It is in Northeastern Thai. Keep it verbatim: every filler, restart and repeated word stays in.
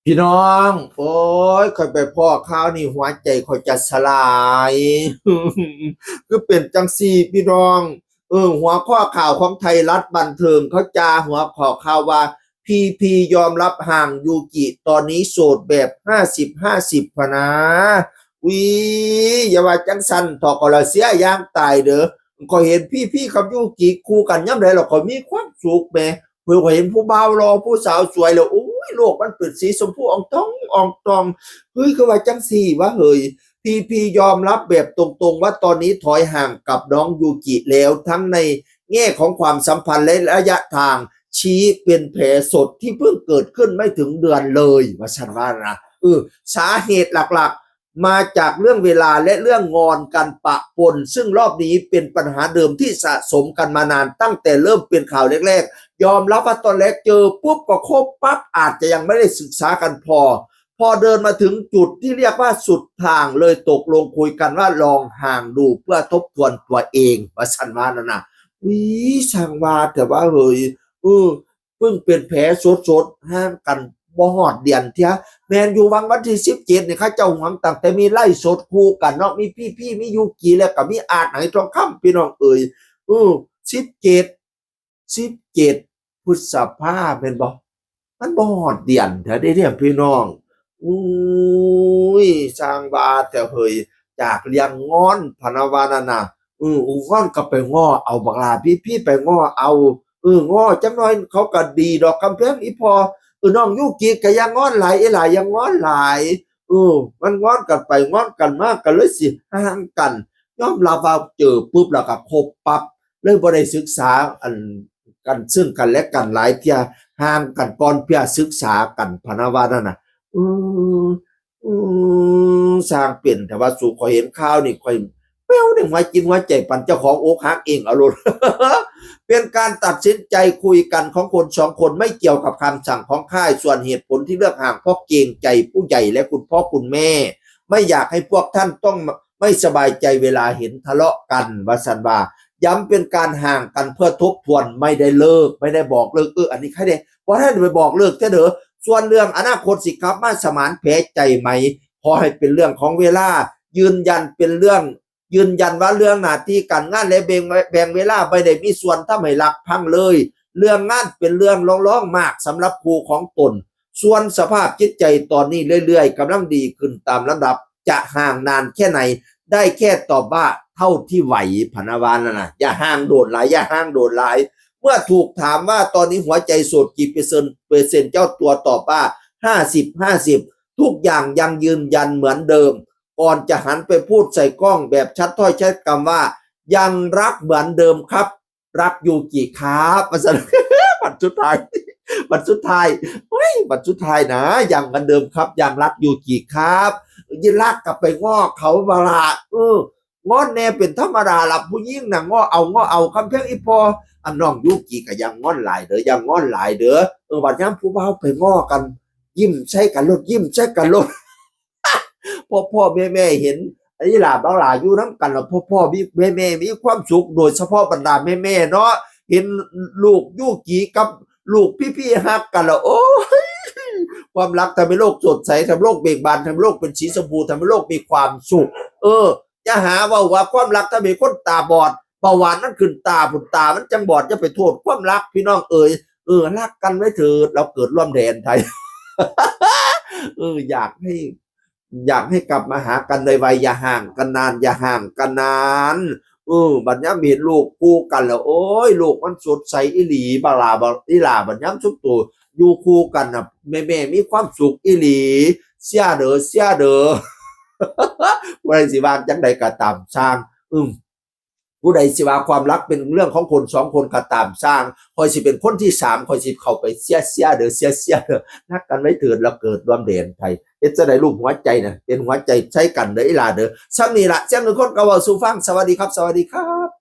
พี่น้อง โอ้ย ข้อยไปพ้อข่าวนี่หัวใจข้อยจะสลาย คือเป็นจังซี่พี่น้อง เออ หัวข้อข่าวของไทยรัฐบันเทิงเขาจาหัวข้อข่าวว่า พีพี ยอมรับห่างยูกิ ตอนนี้โสดแบบห้าสิบห้าสิบพะนะ อุ๊ย อย่าว่าจังซั่นเถาะ ข้อยละเสียอย่างตายเด้อ ข้อยเห็นพีพี กับยูกิคู่กันยามใดแล้วข้อยมีความสุขแหม เพิ่นก็เห็นผู้บ่าวหล่อผู้สาวสวยแล้ว โอ้ย โลกมันเป็นสีชมพูอ่องตองอ่องตอง เฮ้ย คือว่าจังซี่วะเฮ้ย พีพี ยอมรับแบบตรงๆ ว่าตอนนี้ถอยห่างกับน้องยูกิแล้ว ทั้งในแง่ของความสัมพันธ์และระยะทาง ชี้เป็นแผลสดที่เพิ่งเกิดขึ้นไม่ถึงเดือนเลย ว่าซั่นว่านะ เออ สาเหตุหลักๆ มาจากเรื่องเวลาและเรื่องงอนกันปะปน ซึ่งรอบนี้เป็นปัญหาเดิมที่สะสมกันมานานตั้งแต่เริ่มเป็นข่าวแรกๆ ยอมรับว่าตอนแรกเจอปุ๊บก็คบปั๊บ อาจจะยังไม่ได้ศึกษากันพอ พอเดินมาถึงจุดที่เรียกว่าสุดทางเลยตกลงคุยกันว่าลองห่างดูเพื่อทบทวนตัวเอง ว่าซั่นว่านั่นนะ วิ ช่างว่าแต่ว่าเฮ้ย เออ เพิ่งเป็นแผลสดๆ ห่างกันบ่ฮอดเดือนเทื่อ แม่นอยู่ วังวันที่สิบเจ็ดนี่เขาเจ้าหวงตั้งแต่มีไลฟ์สดคู่กันเนาะ มีพีพี มียูกิ แล้วก็มีอาร์ต ไหทองคำ พี่น้องเอ๋ย เออ สิบเจ็ด สิบเจ็ด พฤษภาแม่นบ่ มันบ่ฮอดเดือนเทื่อเด้เนี่ยพี่น้อง อุ้ย ช่างว่าแต่เฮ้ย จากเรื่องงอนพะนะว่านั่นน่ะ เออ งอนก็ไปง้อเอาบักหล้าพีพี ไปง้อเอา เออ ง้อจักหน่อยเขาก็ดีดอก กำแพงอีพ่อ เออ น้องยูกิก็อย่างอนหลาย อีหล้าอย่างอนหลาย เออ มันงอนกันไปงอนกันมาก็เลยสิห่างกัน ยอมรับว่าเจอปุ๊บแล้วก็คบปั๊บ เลยบ่ได้ศึกษาอันกันซึ่งกันและกันหลายเทื่อ ห่างกันก่อนเพื่อศึกษากันพะนะว่านั่นน่ะ อืม อืม ช่างเป็นแต่ว่าสู ข้อยเห็นข่าวนี่ข้อยแป้วในหัวจิตหัวใจ ปานเจ้าของอกหักเองเอาโลด เป็นการตัดสินใจคุยกันของคนสองคน ไม่เกี่ยวกับคำสั่งของค่าย ส่วนเหตุผลที่เลือกห่างเพราะเกรงใจผู้ใหญ่และคุณพ่อคุณแม่ ไม่อยากให้พวกท่านต้องไม่สบายใจเวลาเห็นทะเลาะกัน ว่าซั่นว่า ย้ำเป็นการห่างกันเพื่อทบทวน ไม่ได้เลิก ไม่ได้บอกเลิก เออ อันนี้ใครเด้ บ่ทันได้ไปบอกเลิกเทื่อเด้อ ส่วนเรื่องอนาคตสิกลับมาสมานแผลใจไหม ขอให้เป็นเรื่องของเวลา ยืนยันเป็นเรื่อง ยืนยันว่าเรื่องหน้าที่การงานและแบ่ง แบ่งเวลาไม่ได้มีส่วนทำให้รักพังเลย เรื่องงานเป็นเรื่องรองๆ มากสำหรับคู่ของตน ส่วนสภาพจิตใจตอนนี้เรื่อยๆ กำลังดีขึ้นตามลำดับ จะห่างนานแค่ไหน ได้แค่ตอบว่าเท่าที่ไหว พะนะว่านั่นน่ะ อย่าห่างโดนหลาย อย่าห่างโดนหลาย เมื่อถูกถามว่าตอนนี้หัวใจโสดกี่เปอร์เซ็นต์ เปอร์เซ็นต์ เจ้าตัวตอบว่า ห้าสิบ ห้าสิบ ทุกอย่างยังยืนยันเหมือนเดิม ก่อนจะหันไปพูดใส่กล้องแบบชัดถ้อยชัดคำว่า ยังรักเหมือนเดิมครับ รักยูกิครับ ว่าซั่น บัดสุดท้าย บัดสุดท้าย เฮ้ย บัดสุดท้ายนะ ยังเหมือนเดิมครับ ยังรักยูกิครับ ยังรักก็ไปง้อเขาบักหล้า เออ งอนแน่เป็นธรรมดาล่ะ ผู้หญิงน่ะ ง้อเอา ง้อเอา กำแพงอีพ่อ อันน้องยูกิก็อย่างอนหลายเด้อ อย่างอนหลายเด้อ เออ บัดยามผู้บ่าวไปง้อกัน ยิ้มใส่กันโลด ยิ้มใส่กันโลด พ่อพ่อแม่แม่เห็น อีหล้าบักหล้าอยู่นำกันแล้ว พ่อพ่อมี แม่แม่มีความสุข โดยเฉพาะบรรดาแม่แม่เนาะ เห็นลูกยูกิกับลูกพีพีฮักกันแล้ว โอ้ย ความรักทำให้โลกสดใส ทำให้โลกเบิกบาน ทำให้โลกเป็นสีชมพู ทำให้โลกมีความสุข เออ อย่าหาเว้าว่าความรักทำให้คนตาบอด เบาหวานมันขึ้นตาพุ้น ตามันจั่งบอด อย่าไปโทษความรักพี่น้องเอ๋ย เออ รักกันไว้เถิด เราเกิดร่วมแดนไทย เออ อยากให้ อยากให้กลับมาหากันไวๆ อย่าห่างกันนาน อย่าห่างกันนาน เออ บัดยามเห็นลูกคู่กันแล้ว โอ้ย ลูกมันสดใสอีหลี บักหล้า บัก อีหล้า บัดยามซุมโตอยู่คู่กันน่ะ แม่ๆ มีความสุขอีหลี เชียร์เด้อ เชียร์เด้อ ผู้ใดสิว่าจั่งใดก็ตามช่าง อืม ผู้ใดสิว่าความรักเป็นเรื่องของคนสองคนก็ตามช่าง ข้อยสิเป็นคนที่สาม ข้อยสิเข้าไปเชียร์ เชียร์เด้อ เชียร์ เชียร์เด้อ รักกันไว้เถิด เราเกิดร่วมแดนไทย เฮ็ดจั่งใดรูปหัวใจน่ะ เป็นหัวใจใส่กันเด้อ อีหล้าเด้อ ส่ำนี้ล่ะ เสียงหนึ่งคนก็เว้าสู่ฟัง สวัสดีครับ สวัสดีครับ